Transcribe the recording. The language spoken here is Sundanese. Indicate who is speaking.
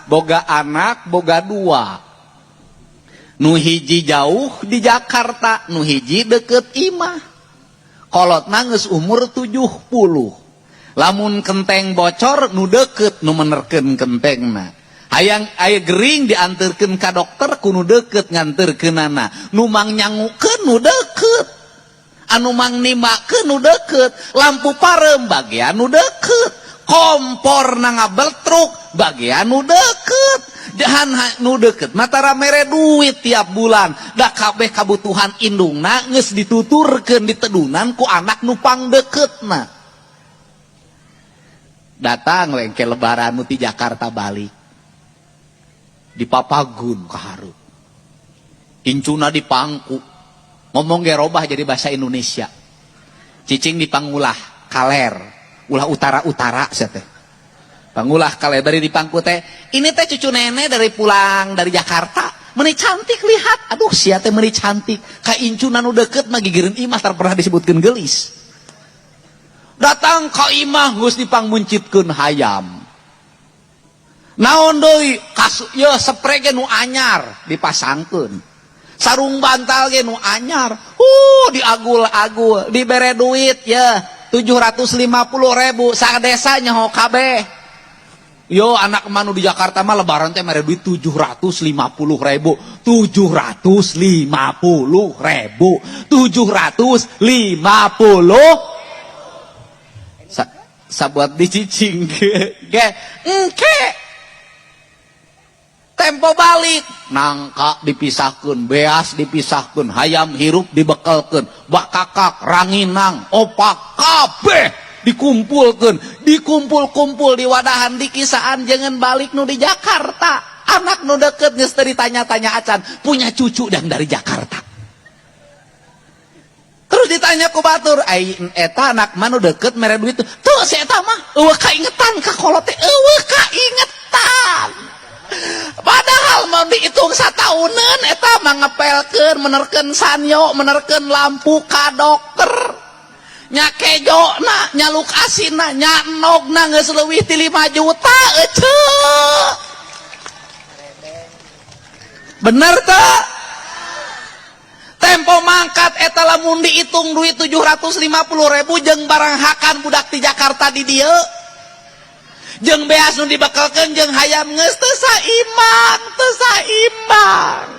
Speaker 1: Boga anak boga dua, nu hiji jauh di Jakarta, nu hiji deket imah. Kolotna geus umur 70. Lamun kenteng bocor, nu deket nu menerkeun kentengna. Hayang aya gering, dianterkeun ka dokter ku nu deket nganterkeunana. Nu mang nyangukeun nu deket, anu mang nimbakeun nu deket, lampu pareum bagian nu deket, kompor na ngabeltruk bagian nu deket. Jahan nu deket mah tara mere duit tiap bulan, da kabeh kabutuhan indungna geus dituturkeun, ditedunan ku anak nu pangdeketna. Datang we ke Lebaran nu ti Jakarta, balik dipapagun ka hareup, incuna dipangku, ngomong ge robah jadi bahasa Indonesia. Cicing di pangulah kaler, ulah utara-utara sia teh, pangulah kaler. Bari dipangku teh, "Ini teh cucu nenek dari pulang dari Jakarta, meni cantik, lihat. Aduh, sia teh meni cantik." Ka incuna nu deket mah gigireun imah tar pernah disebutkeun geulis. Datang ka imah geus dipangmuncitkeun hayam, naon deui, kasu ye, sepre ge nu anyar dipasangkeun, sarung bantal ge nu anyar, diagul-agul, dibere duit ya 750 ribu, sadesa nyaho kabeh. Yo, anak manu di Jakarta mah Lebaran teh mere duit 750 ribu, 750 ribu, 750 sabuat dicicing ge engke tempo balik. Nangka dipisahkan, beas dipisahkan, hayam hirup dibekelkan, bakakak, ranginang, opak, kabeh dikumpulkan, dikumpul-kumpul di wadahan, dikisaan. Jangan balik nu di Jakarta, anak nu deket geus teu ditanya-tanya acan, punya cucu dan dari Jakarta. Terus ditanya ku batur, "Ai eta anak mah nu deket mere duit tuh?" "Si eta mah euweuh kaingetan ka kolot teh, euweuh kaingetan." Padahal mau dihitung sataunan eta mah ngepelkeun, menerkeun sanyo, menerkeun lampu, ka dokter, nya kejo na, nyaluk asinna, nya endogna, geus leuwih ti 5 juta eceu. Bener teu? Tempo mangkat eta lamun dihitung duit 750 ribu jeung barang hakan budak di Jakarta di dieu jeung beas nu dibekelkeun jeung hayam, geus teu saimbang, teu saimbang.